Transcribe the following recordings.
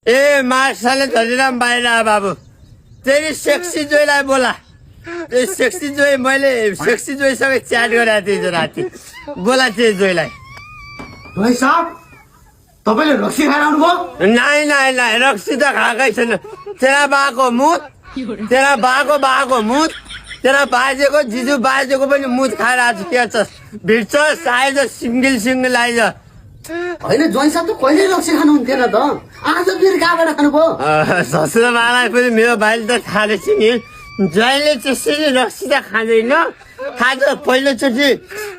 ए मार्शाले धनीराम बाहिर आ बाबू तेरी सेक्सी जोईलाई बोला त्यो सेक्सी जोई मैले सेक्सी जोईसँग च्याट गरेको थिएँ हिजो राति बोला त्यो जोईलाई भाइ साहब तपाईँले रक्सी खाएर आउनुभयो नाइ नाइ नाइ रक्सी त खाएकै छैन तेरा बाको मुत तेरा बाको मुत तेरा बाजेको जिजु बाजेको पनि मुत खाएर आज के छ भिड्छस् आइज सिङ्गल आइज होइन ज्वाइँ साहब त कहिले रक्सी खानुहुन्थेन त आज फेरि कहाँबाट खानुभयो ससुराबालाई पनि मेरो भाइले त खाँदैछ नि जहिले त्यसरी रक्सी त खाँदैन आज पहिलोचोटि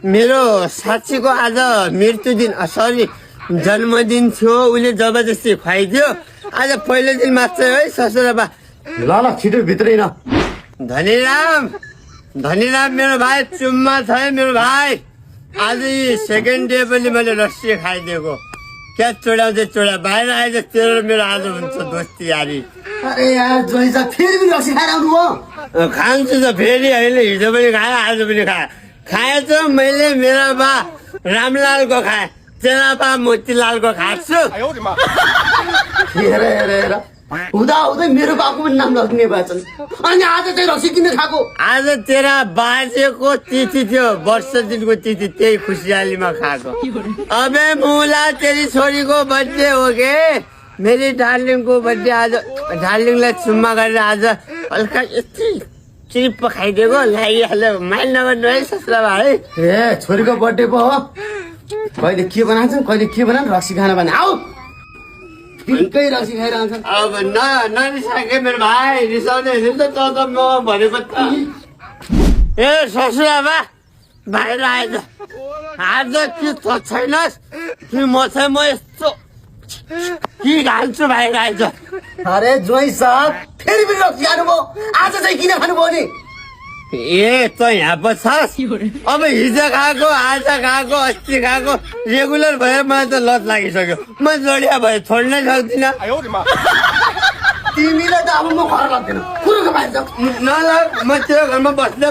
मेरो साथीको आज मृत्यु दिन सरी जन्मदिन थियो उसले जबरजस्ती खुवाइदियो आज पहिलो दिन मात्र है ससुराबा ल छिटो भित्रै न धनीराम मेरो भाइ चुम्मा छ है मेरो भाइ आज सेकेन्ड डे पनि मैले रक्सी खाइदिएको क्या चोडाउँदै चोडा बाहिर आएछ तेरो मेरो आज हुन्छ दोस्ती यारी अरे यार ज्वाइँ साहब फेरि पनि रक्सी खाएर आउनुभयो खान्छु त फेरि अहिले हिजो पनि खाएँ आज पनि खाएँ त मैले मेरो बा रामलालको खाएँ तेरा बा मोतीलालको खान्छु हेर हेर हेर हुँदा हुँदै मेरो बाबुको पनि नाम लग्ने भएछन् अनि आज चाहिँ रक्सी किन खाएको आज तेरा बाजेको तिथि थियो वर्ष दिनको तिथि त्यही खुसियालीमा खाएको अबे मुला तेरी छोरीको बर्थडे हो के मेरी डार्लिङको बर्थडे आज डार्लिङलाई चुम्मा गरेर आज हल्का यति चिप खाइदिएको लागिहाल्यो माइल नगर्नु है ससुरा भाइ ए छोरीको बर्थडे पो हो कहिले के बनाउँछ कहिले के बनाउनु रक्सी खान भने आऊ फिल्कै रक्सी खाएर आउँछन् अब नरिसाके मेरो भाइ रिसाउने त त म भनेको त ए ससुरा बा बाहिर आएछ आज कि त छैनस् कि म चाहिँ म यस्तो कि खान्छु बाहिर आएछ अरे ज्वाइँ साहब फेरि पनि रक्सी खानुभयो आज चाहिँ किन खानुभयो नि ए त यहाँ पो छस् अब हिजो खाएको आज खाएको अस्ति खाएको रेगुलर भयो मलाई त लत लागिसक्यो म जोडिया भयो छोड्नै सक्दिनँ तिमीलाई त अब म घर लाग्दैन कुरोको बाहिर जाऊ नलग म त्यो घरमा बस्दिनँ